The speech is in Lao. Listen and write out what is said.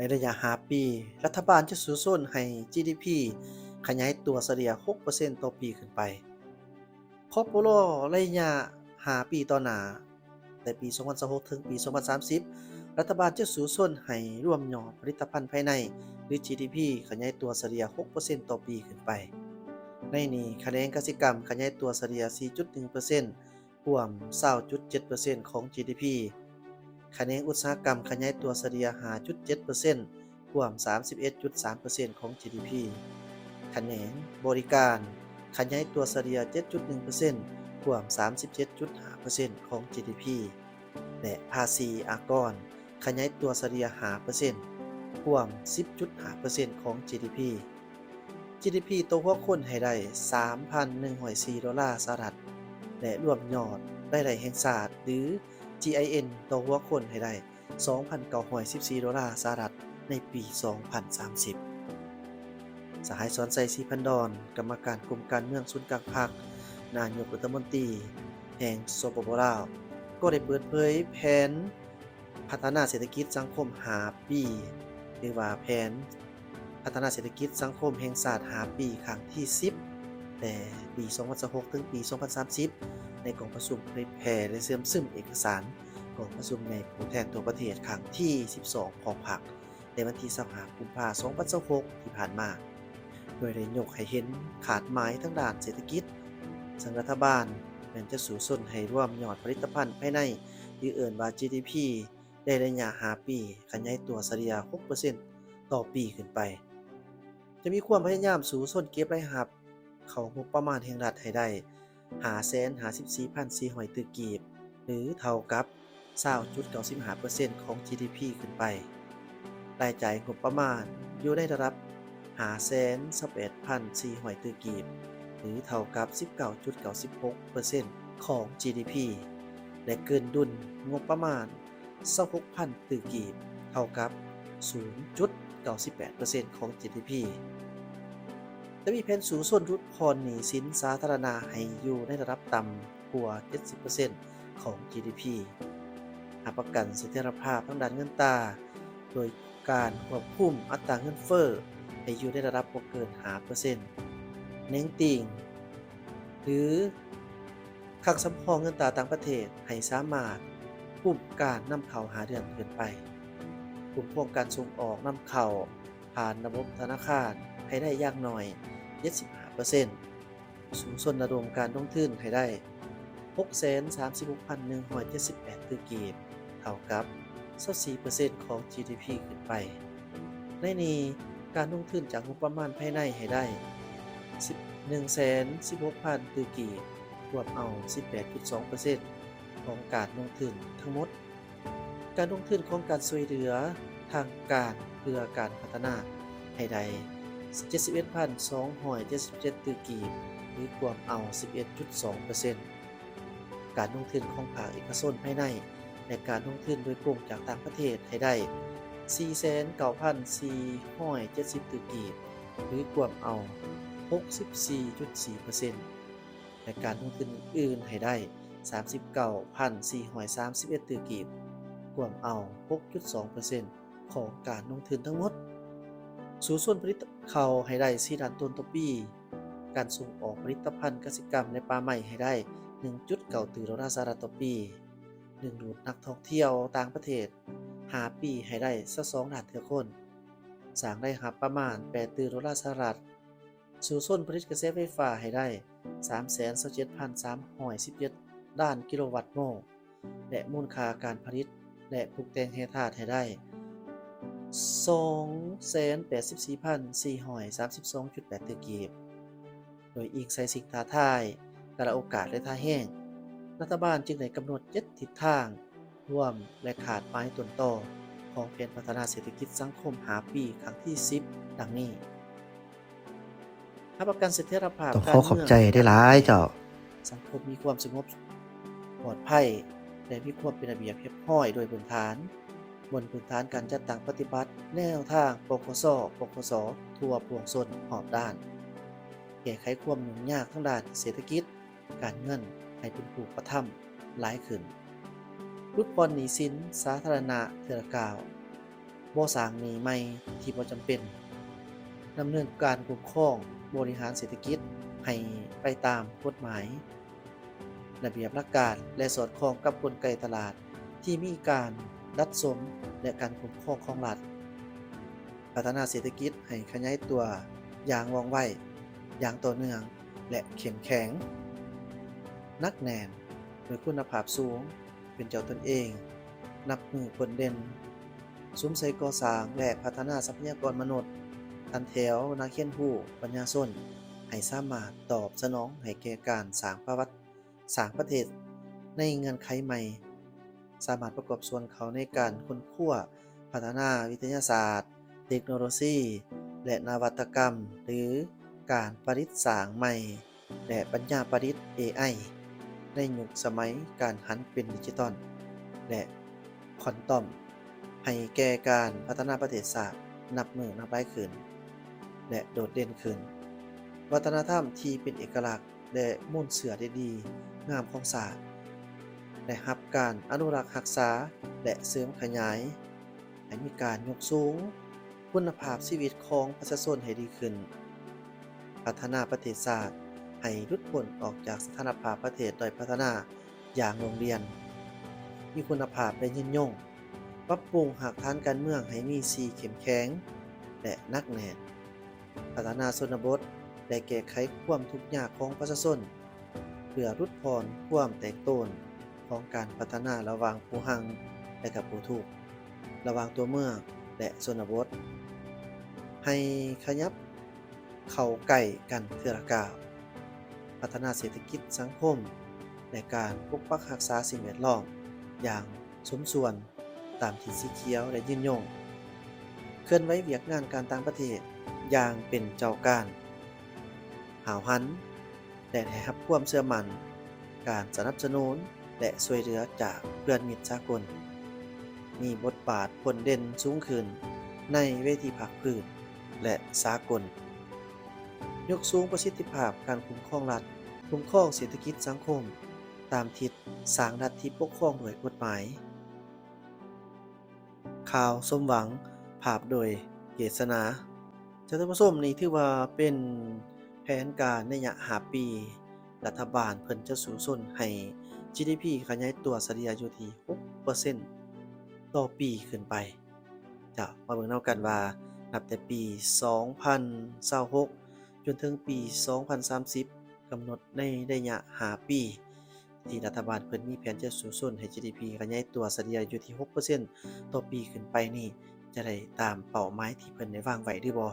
ໃນໄລຍະຫ້າປີ, ລັດຖະບານຈະສູ້ຊົນໃຫ້ ຈີດີພີ ຂະຫຍາຍຕົວສະເລ່ຍຫົກເປີເຊັນຕໍ່ປີຂຶ້ນໄປ. ຄອບໂປໂລ ໄລຍະຫ້າປີຕໍ່ໜ້າ, ແຕ່ປີສອງພັນຊາວຫົກເຖິງປີສອງພັນສາມສິບ, ລັດຖະບານຈະສູ້ຊົນໃຫ້ລວມຍອດຜະລິດຕະພັນພາຍໃນ ຫຼື ຈີດີພີ ຂະຫຍາຍຕົວສະເລ່ຍຫົກເປີເຊັນຕໍ່ປີຂຶ້ນໄປ. ໃນນີ້, ຂະແໜງກະສິກຳຂະຫຍາຍຕົວສະເລ່ຍສີ່ຈຸດໜຶ່ງເປີເຊັນ ກວມຊາວຈຸດເຈັດເປີເຊັນຂອງ ຈີດີພີ, ຂະແໜງອຸດສາຫະກຳຂະຫຍາຍຕົວສະເລ່ຍຫ້າຈຸດເຈັດເປີເຊັນ ກວມສາມສິບເອັດຈຸດສາມເປີເຊັນຂອງ ຈີດີພີ, ຂະແໜງບໍລິການຂະຫຍາຍຕົວສະເລ່ຍເຈັດຈຸດໜຶ່ງເປີເຊັນ ກວມສາມສິບເຈັດຈຸດຫ້າເປີເຊັນຂອງ ຈີດີພີ ແລະ ພາສີອາກອນຂະຫຍາຍຕົວສະເລ່ຍຫ້າເປີເຊັນ ກວມສິບຈຸດຫ້າເປີເຊັນຂອງ ຈີດີພີ. ຈີດີພີ ຕໍ່ຫົວຄົນໃຫ້ໄດ້ສາມພັນໜຶ່ງຮ້ອຍສີ່ໂດລາສະຫະລັດ ແລະ ລວມຍອດລາຍໄດ້ແຫ່ງຊາດ ຫຼື ຈີໄອເອັນ ຕໍ່ຫົວຄົນໃຫ້ໄດ້ສອງພັນເກົ້າຮ້ອຍສິບສີ່ໂດລາສະຫະລັດໃນປີສອງພັນສາມສິບ. ສະຫາຍ ສອນໄຊ ສີພັນດອນ ກຳມະການກົມການເມືອງສູນກາງພັກ, ນາຍົກລັດຖະມົນຕີແຫ່ງ ສປປ ລາວ ກໍໄດ້ເປີດເຜີຍແຜນ ພັດທະນາເສດຖະກິດສັງຄົມຫ້າປີ ຫຼືວ່າແຜນພັດທະນາເສດຖະກິດສັງຄົມແຫ່ງຊາດຫ້າປີ ຄັ້ງທີສິບ ແຕ່ປີສອງພັນຊາວຫົກເຖິງປີສອງພັນສາມສິບ ໃນກອງປະຊຸມເຜີຍແຜ່ ແລະ ເຊື່ອມຊຶມເອກະສານກອງປະຊຸມໃຫຍ່ຜູ້ແທນທົ່ວປະເທດຄັ້ງທີສິບສອງຂອງພັກ ໃນວັນທີຊາວຫ້າ ກຸມພາ ສອງພັນຊາວຫົກ ທີ່ຜ່ານມາ, ໂດຍໄດ້ຍົກໃຫ້ເຫັນຄາດໝາຍທາງດ້ານເສດຖະກິດ, ເຊິ່ງລັດຖະບານແມ່ນຈະສູ້ຊົນໃຫ້ລວມຍອດຜະລິດຕະພັນພາຍໃນ ຫຼື ເອີ້ນວ່າ ຈີດີພີ ໃນໄລຍະຫ້າປີ ຂະຫຍາຍຕົວສະເລ່ຍຫົກເປີເຊັນຕໍ່ປີຂຶ້ນໄປ. ຈະມີຄວາມພະຍາຍາມສູ້ຊົນເກັບລາຍຮັບເຂົ້າງົບປະມານແຫ່ງລັດໃຫ້ໄດ້ຫ້າແສນຫ້າສິບສີ່ພັນສີ່ຮ້ອຍຕື້ກີບ ຫຼື ເທົ່າກັບຊາວຈຸດເກົ້າສິບຫ້າເປີເຊັນຂອງ ຈີດີພີ ຂຶ້ນໄປ. ລາຍຈ່າຍງົບປະມານຢູ່ໃນລະດັບຫ້າແສນຊາວແປດພັນສີ່ຮ້ອຍຕື້ກີບ ຫຼື ເທົ່າກັບສິບເກົ້າຈຸດເກົ້າສິບຫົກເປີເຊັນຂອງ ຈີດີພີ ແລະ ເກີນດຸນງົບປະມານ ຊາວຫົກພັນຕື້ກີບ ເທົ່າກັບສູນຈຸດເກົ້າສິບແປດເປີເຊັນຂອງ ຈີດີພີ. ຈະມີແຜນສູ້ຊົນຫຼຸດຜ່ອນໜີ້ສິນສາທາລະນະໃຫ້ຢູ່ໃນລະດັບຕ່ຳກວ່າເຈັດສິບເປີເຊັນຂອງ ຈີດີພີ, ຮັບປະກັນສະຖຽນລະພາບທາງດ້ານເງິນຕາ ໂດຍການຄວບຄຸມອັດຕາເງິນເຟີ້ໃຫ້ຢູ່ໃນລະດັບບໍ່ເກີນຫ້າເປີເຊັນ, ເໜັງຕີງ ຫຼື ຄັງສຳຮອງເງິນຕາຕ່າງປະເທດໃຫ້ສາມາດກຸ້ມການນຳເຂົ້າຫ້າເດືອນຂຶ້ນໄປ, ຄຸ້ມຄອງການສົ່ງອອກນຳເຂົ້າຜ່ານລະບົບທະນາຄານໃຫ້ໄດ້ຢ່າງໜ້ອຍເຈັດສິບຫ້າເປີເຊັນ, ສູ້ຊົນລະດົມການລົງທຶນໃຫ້ໄດ້ຫົກແສນສາມສິບຫົກພັນໜຶ່ງຮ້ອຍເຈັດສິບແປດຕື້ກີບ, ເທົ່າກັບຊາວສີ່ເປີເຊັນຂອງ ຈີດີພີ ຂຶ້ນໄປ. ໃນນີ້, ການລົງທຶນຈາກງົບປະມານພາຍໃນໃຫ້ໄດ້ສິບ ໜຶ່ງແສນສິບຫົກພັນຕື້ກີບ, ກວມເອົາສິບແປດຈຸດສອງເປີເຊັນຂອງການລົງທຶນທັງໝົດ. ການລົງທຶນຂອງການຊ່ວຍເຫຼືອທາງການເພື່ອການພັດທະນາໃຫ້ໄດ້ເຈັດສິບເອັດພັນສອງຮ້ອຍເຈັດສິບເຈັດຕື້ກີບ ຫຼື ກວມເອົາສິບເອັດຈຸດສອງເປີເຊັນ. ການລົງທຶນຂອງພາກເອກະຊົນພາຍໃນ ແລະ ການລົງທຶນໂດຍກົງຈາກຕ່າງປະເທດໃຫ້ໄດ້ສີ່ແສນເກົ້າພັນສີ່ຮ້ອຍເຈັດສິບຕື້ກີບ ຫຼື ກວມເອົາຫົກສິບສີ່ຈຸດສີ່ເປີເຊັນ ແລະ ການລົງທຶນອື່ນໆໃຫ້ໄດ້ສາມສິບເກົ້າພັນສີ່ຮ້ອຍສາມສິບເອັດຕື້ກີບ ກວມເອົາຫົກຈຸດສອງເປີເຊັນ ຂອງການລົງທຶນທັງໝົດ. ສູ້ຊົນຜະລິດເຂົ້າໃຫ້ໄດ້ສີ່ລ້ານໂຕນຕໍ່ປີ, ການສົ່ງອອກຜະລິດຕະພັນກະສິກຳ ແລະ ປ່າໄມ້ໃຫ້ໄດ້ໜຶ່ງຈຸດເກົ້າຕື້ໂດລາສະຫະລັດຕໍ່ປີ, ດຶງດູດນັກທ່ອງທ່ຽວຕ່າງປະເທດຫ້າປີໃຫ້ໄດ້ຊາວສອງລ້ານເທື່ອຄົນ, ສ້າງລາຍຮັບປະມານແປດຕື້ໂດລາສະຫະລັດ, ສູ້ຊົນຜະລິດກະແສໄຟຟ້າໃຫ້ໄດ້ສາມແສນຊາວເຈັດພັນສາມຮ້ອຍສິບເຈັດລ້ານກິໂລວັດໂມ ແລະ ມູນຄ່າການຜະລິດ ແລະ ປຸກແຕ່ງແຮ່ທາດໃຫ້ໄດ້ສອງແສນແປດສິບສີ່ພັນສີ່ຮ້ອຍສາມສິບສອງຈຸດແປດຕື້ກີບ. ໂດຍອີງໃສ່ສິ່ງທ້າທາຍ, ກາລະໂອກາດ ແລະ ທ່າແຮງ, ລັດຖະບານຈຶ່ງໄດ້ກຳນົດເຈັດທິດທາງລວມ ແລະ ຄາດໝາຍຕົ້ນຕໍຂອງແຜນພັດທະນາເສດຖະກິດສັງຄົມຫ້າປີ ຄັ້ງທີສິບ ດັ່ງນີ້. ຮັບປະກັນສະຖຽນລະພາບ ຕ້ອງຂໍຂອບໃຈຫຼາຍໆເຈົ້າ. ສັງຄົມມີຄວາມສະຫງົບປອດໄພ ແລະ ມີຄວາມເປັນລະບຽບຮຽບຮ້ອຍໂດຍພື້ນຖານ, ບົນພື້ນຖານການຈັດຕັ້ງປະຕິບັດແນວທາງ ປກສ ປກສ ທົ່ວປວງຊົນຮອບດ້ານ, ແກ້ໄຂຄວາມຫຍຸ້ງຍາກທາງດ້ານເສດຖະກິດ, ການເງິນໃຫ້ເປັນຮູບປະທຳຫຼາຍຂຶ້ນ, ຫຼຸດຜ່ອນໜີ້ສິນສາທາລະນະເທື່ອລະກ້າວ, ບໍ່ສ້າງໜີ້ໃໝ່ທີ່ບໍ່ຈຳເປັນ, ດຳເນີນການຄຸ້ມຄອງບໍລິຫານເສດຖະກິດໃຫ້ໄປຕາມກົດໝາຍ, ລະບຽບຫຼັກການ ແລະ ສອດຄ່ອງກັບກົນໄກຕະຫຼາດທີ່ມີການດັດສົມ ແລະ ການຄຸ້ມຄອງຂອງລັດ, ພັດທະນາເສດຖະກິດໃຫ້ຂະຫຍາຍຕົວຢ່າງວ່ອງໄວ, ຢ່າງຕໍ່ເນື່ອງ ແລະ ເຂັ້ມແຂງ, ໜັກແໜ້ນ, ມີຄຸນນະພາບສູງ, ເປັນເຈົ້າຕົນເອງ, ນັບມື້ພົ້ນເດັ່ນ, ສຸມໃສ່ກໍ່ສ້າງ ແລະ ພັດທະນາຊັບພະຍາກອນມະນຸດ, ຂັ້ນແຖວນັກຮຽນຮູ້ປັນຍາຊົນ ໃຫ້ສາມາດຕອບສະໜອງໃຫ້ແກ່ການສ້າງປະຫວັດ ສ້າງປະເທດໃນເງື່ອນໄຂໃໝ່, ສາມາດປະກອບສ່ວນເຂົ້າໃນການຄົ້ນຄວ້າພັດທະນາວິທະຍາສາດ, ເຕັກໂນໂລຊີ ແລະ ນະວັດຕະກຳ ຫຼື ການປະດິດສ້າງໃໝ່ ແລະ ປັນຍາປະດິດ ເອໄອ ໃນຍຸກສະໄໝການຫັນເປັນດິຈິຕອນ ແລະ ຄວອນຕອມ ໃຫ້ແກ່ການພັດທະນາປະເທດຊາດນັບມື້ນັບຫຼາຍຂຶ້ນ ແລະ ໂດດເດັ່ນຂຶ້ນ. ວັດທະນະທຳທີ່ເປັນເອກະລັກ ແລະ ມູນເຊື້ອທີ່ດີງາມຂອງຊາດ ໄດ້ຮັບການອະນຸລັກຮັກສາ ແລະ ເສີມຂະຫຍາຍ ໃຫ້ມີການຍົກສູງຄຸນນະພາບຊີວິດຂອງປະຊາຊົນໃຫ້ດີຂຶ້ນ, ພັດທະນາປະເທດຊາດໃຫ້ຫຼຸດພົ້ນອອກຈາກສະຖານະພາບປະເທດດ້ອຍພັດທະນາຢ່າງໂດດດ່ຽນ, ມີຄຸນນະພາບ ແລະ ຍືນຍົງ, ປັບປຸງຮາກຖານການເມືອງໃຫ້ມີສີເຂັ້ມແຂງ ແລະ ໜັກແໜ້ນ, ພັດທະນາຊົນນະບົດ ແລະ ແກ້ໄຂຄວາມທຸກຍາກຂອງປະຊາຊົນ ເພື່ອຫຼຸດຜ່ອນຄວາມແຕກໂຕນຂອງການພັດທະນາລະຫວ່າງຜູ້ຮັ່ງ ແລະ ກະຜູ້ທຸກ, ລະຫວ່າງຕົວເມືອງ ແລະ ຊົນນະບົດ, ໃຫ້ຂະຫຍັບເຂົ້າໃກ້ກັນເທື່ອລະກ້າວ, ພັດທະນາເສດຖະກິດສັງຄົມ ແລະ ການປົກປັກຮັກສາສິ່ງແວດລ້ອມຢ່າງສົມສ່ວນ ຕາມທິດສີຂຽວ ແລະ ຍືນຍົງ, ເຄື່ອນໄຫວວຽກງານການຕ່າງປະເທດຢ່າງເປັນເຈົ້າການ, ຫ້າວຫັນ ແລະ ໄດ້ຮັບຄວາມເຊື່ອໝັ້ນການສະໜັບສະໜູນ ແລະ ຊ່ວຍເຫຼືອຈາກເພື່ອນມິດສາກົນ, ມີບົດບາດພົ້ນເດັ່ນສູງຂຶ້ນໃນເວທີພາກພື້ນ ແລະ ສາກົນ, ຍົກສູງປະສິດທິພາບການຄຸ້ມຄອງລັດ, ຄຸ້ມຄອງເສດຖະກິດສັງຄົມ ຕາມທິດສ້າງລັດທີ່ປົກຄອງດ້ວຍກົດໝາຍ. ຂ່າວສົມຫວັງ ພາບໂດຍເກດສະໜາ. ທ່ານຜູ້ຊົມ, ນີ້ຖືວ່າເປັນແຜນການໄລຍະຫ້າປີ, ລັດຖະບານເພິ່ນຈະສູ້ຊົນໃຫ້ ຈີດີພີ ຂະຫຍາຍຕົວສະເລ່ຍຢູ່ທີ່ຫົກເປີເຊັນຕໍ່ປີຂຶ້ນໄປ. ເຈົ້າ, ມາເບິ່ງນຳກັນວ່າ ນັບແຕ່ປີສອງພັນຊາວຫົກ ຈົນເຖິງປີສອງພັນສາມສິບ ກຳນົດໃນໄລຍະຫ້າປີ ທີ່ລັດຖະບານເພິ່ນມີແຜນຈະສູ້ຊົນໃຫ້ ຈີດີພີ ຂະຫຍາຍຕົວສະເລ່ຍຢູ່ທີ່ຫົກເປີເຊັນຕໍ່ປີຂຶ້ນໄປນີ້ ຈະໄດ້ຕາມເປົ້າໝາຍທີ່ເພິ່ນໄດ້ວາງໄວ້ຫຼືບໍ່?